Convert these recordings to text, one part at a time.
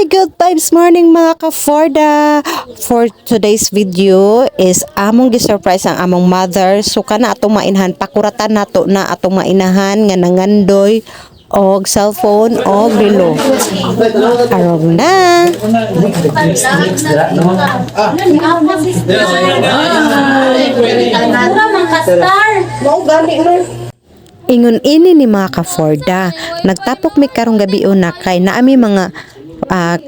Hi! Good vibes morning, mga ka-Forda! For today's video is among gi-surprise ang among mother. So kana atong mainahan, pakuratan nato na atong mainahan nga nangandoy og cellphone og relo. Arog na! Mura man ka star. Ingon ini ni mga ka-Forda, nagtapok mi karong gabi una kay naami mga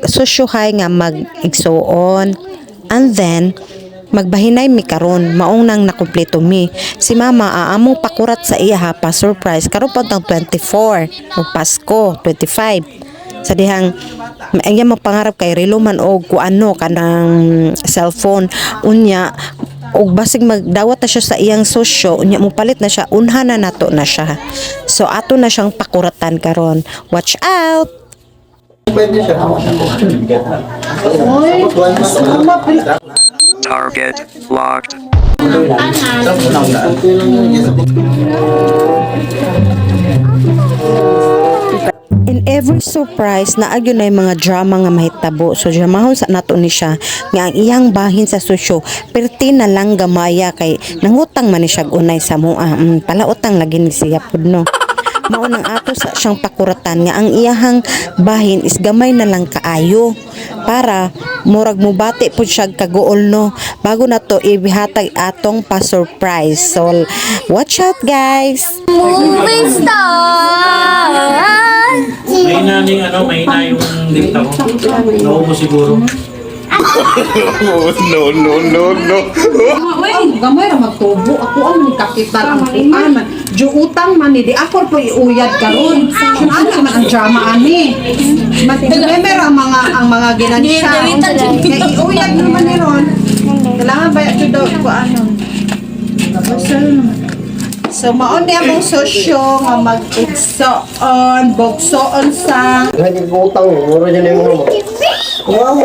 sosyohay nga mag-igsuon. And then, magbahinay mi karon, maong nang nakumpleto mi. Si mama aamong pakurat sa iya ha, pa surprise karon pa tang 24 o Pasko 25. Sa dihang ang iyang pangarap kay relo man og kuano kanang cellphone, unya og basig magdawat na siya sa iyang sosyo, unya mo palit na siya, unha na nato na siya. So ato na siyang pakuratan karon. Watch out! Pwede siya. Target locked. In every surprise na agyo na yung mga drama nga mahitabo. So dramahon sa nato ni siya nga ang iyang bahin sa sosyo perti na lang gamaya kay nangutang man ni siya unay sa mua. Palautang lagi ni siya pud, no. Mao nang ato sa siyang pakuratan nga ang iyahang bahin is gamay na lang kaayo para murag mubati pud siya kaguol, no, bago na to ihatag atong pa surprise. So watch out, guys! Moving star. Mahina ning ano, mahina yung data ko. Naubo siguro. No, no, no, no. Ay, gamay ra magtubo. Ako ang kapital ang kuan man. Ju utang man ni di ako po iuyad karon. Ana man ang drama ani. Mas remember ang mga ginansya. Kay iuyad naman ni ron. Kailangan ba jud daw ko ano. So maon ni among sosyo nga mag-igsoon, bogsoon sa Lagi ko utang, mura dyan yung mga. Wow,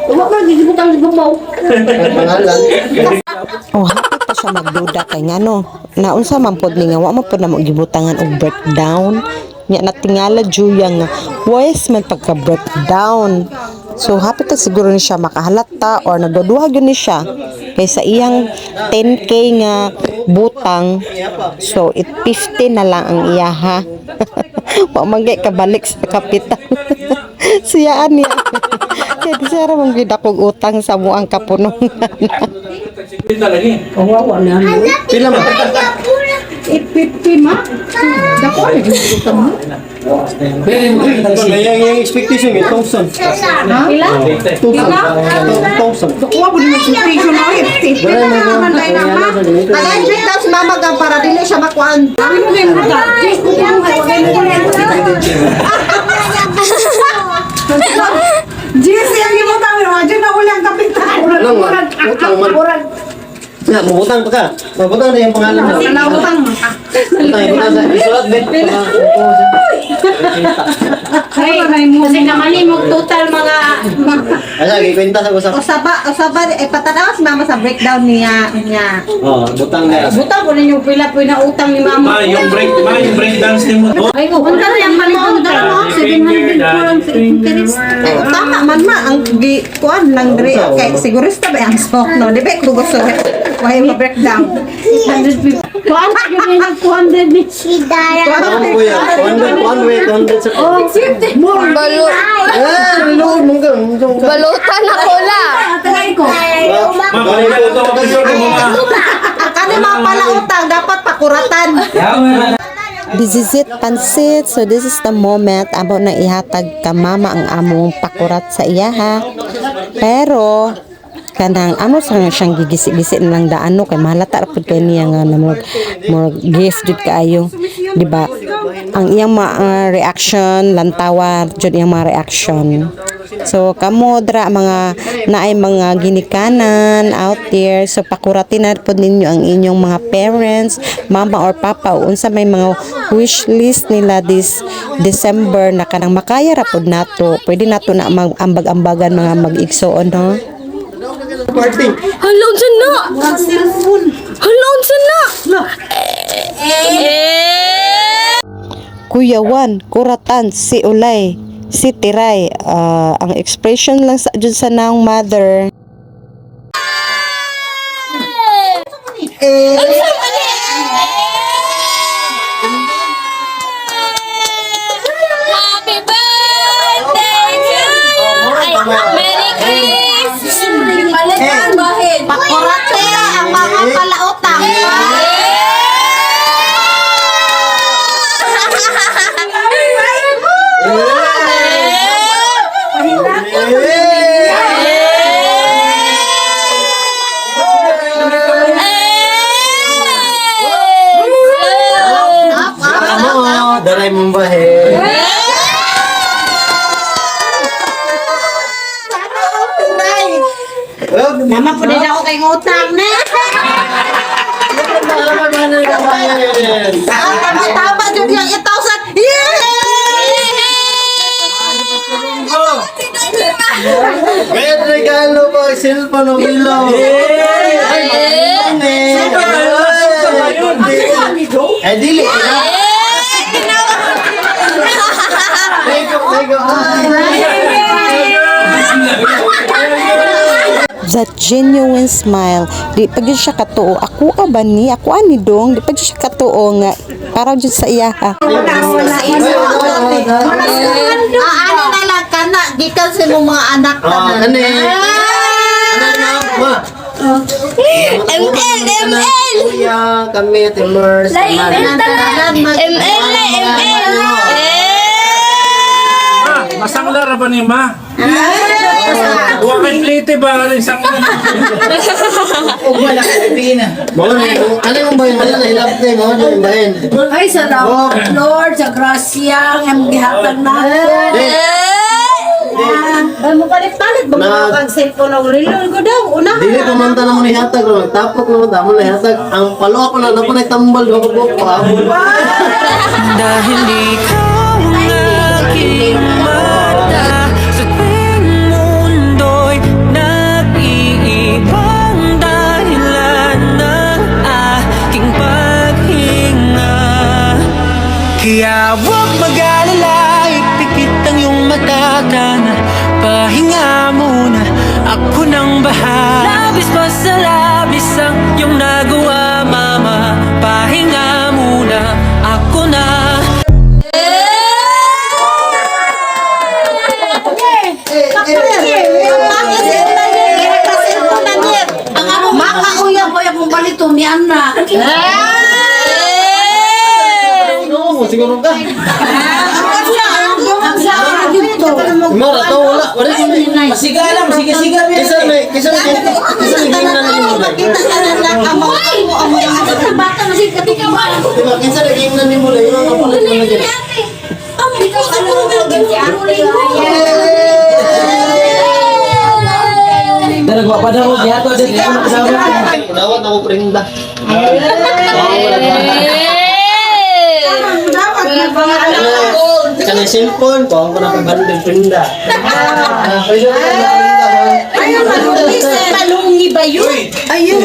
Wa man gibutang sa babaw. pangalan. Oh, hapit pa siya magduda kay ngano. Naunsa man pod ni nga wa man pod na mo gibutangan og breakdown. Nya natingala juya nga wise man pagka breakdown. So hapit na siguro ni siya makahalata or nagduduha gyud ni siya kay sa iyang 10K nga butang, so it 50 na lang ang iyaha. Wa man gay kabalik sa kapital. Siyaan niya. Kaya di siya ra man gyud akong utang sa muang kapunong. Hindi talaga eh. Pila man? 850 ma. Dako ni utang mo. Kaya yung expectation yung 1,000. Ha? 2,000. Kuha po din expectation na 850 na naman tayo na ma. Taga daw si mama gang para dili siya makuan. Ano na yung muta? GC ang imo tawag, wajud na ulang kapital. Ano nga? Utang man. Nga, mabutang pa ka. Mabutang na yung pangalan mo. Wala utang. Utang, ibutang sa isulat, bet. Ay, kasi naman ni mo total mga Asa, gikwenta sa usap. Usaba, usaba, eh, patanaw si mama sa breakdown niya. Niya. Oh, butang na. butang ko ninyo pila po na utang ni mama. Ma, yung break dance ni mo. Oh, Ay, unta na yung palit Ang dala mo, 704 ang sa interest. Ay, tama man ma, ang gi, kuan lang dre. Okay, sigurista ba ang stock, no? Di ba, kung gusto, why ma breakdown? Kuan yun yung 200 ni. Ano po yan? 200, one way, 200 sa... Balu Ah, reload mo ka. Balutan ako la. Tagay ko. Ma, balik na ito. Picture mo, ma. Ang kani mga pala utang, dapat pakuratan. This is it, pansit. So this is the moment amo na ihatag ka mama ang among pakurat sa iyaha. Pero kanang amo sa nga siyang gigisi-gisi na lang daan, no, kay mahalata ra pud kay niya nga na murag, murag gift jud kaayo, di ba? Ang iyang mga reaction, lantawa jud iyang mga reaction. So kamo dra mga naay mga ginikanan out there, so pakuratin na pod ninyo ang inyong mga parents, mama or papa, o unsa may mga wish list nila this December na kanang makaya ra pod nato. Pwede nato na mag-ambag-ambagan mga mag-igsoon, no? Party. Hala, unsa na? Hala, unsa na? Eh. Kuya Juan, kuratan si Ulay. Si Tiray, ang expression lang sa jud sa naong mother. Happy birthday to you! Ay, Merry Christmas! Pakurate ang mga palautang. Amo, daray mong bahe. Mama, pwede na ako kayong utang na. Tama-tama jud yung 8,000. Yay! May regalo po, cellphone o ilaw. Ay, Ay, dili. Thank you, thank you. That genuine smile. Di pa gyud siya katuo. Ako ba ni? Ako ani dong. Di pa gyud siya katuo nga para jud sa iya ha. Ano na lang kana gikan sa imong mga anak Ah, tanan. kani. Ano na, ma? ML, ML! Kuya, kami, Timurs. ML na, ML! Ma, masangla ra ba ni ma? Wa kay plate ba ano isang Mga ano yung bahin? Wala na hilap na mga yung bahin. Ay, salamat, Lord, sa grasya nga imong gihatag nako. Ay mo palit-palit ba Na- ang cellphone og relo ko daw una. Dili pa man tanong ni hatag ro. Tapok naman tamo ni hatag. Ang palo ko na na pa tambal do ko ko. Dahil ikaw ang aking mata sa tuwing mundo'y nag-iibang dahilan ng aking paghinga. Kaya huwag mag-alala, ipikit ang iyong mata. Tana, pahinga muna, ako nang bahala. Labis pa sa labis ang iyong nagawa, mama. Pahinga muna, ako na. Makauyab ko yung balito ni Anna. No, siguro ka. Mara to wala. Wala ko. Siga lang, sige siga. Kisa may kisa may kisa may gingnan ni mo. Makita ka na lang ang mga amo ang Diba kinsa na gingnan ni mo dai mga kapalit mo na gid. Darag pa daw gihato diri ako kasama. Dawat ako prinda. Kana cellphone ko ko na pabandol prinda. Ah, pwede na prinda. Ayun, malungi ba yun? Ayun.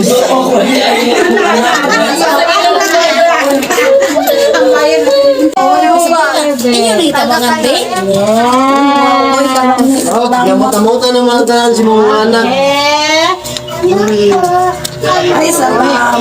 Inyo rito mga be? Oh, gamuta-muta na mga tanan si mga anak. Ay, salamat.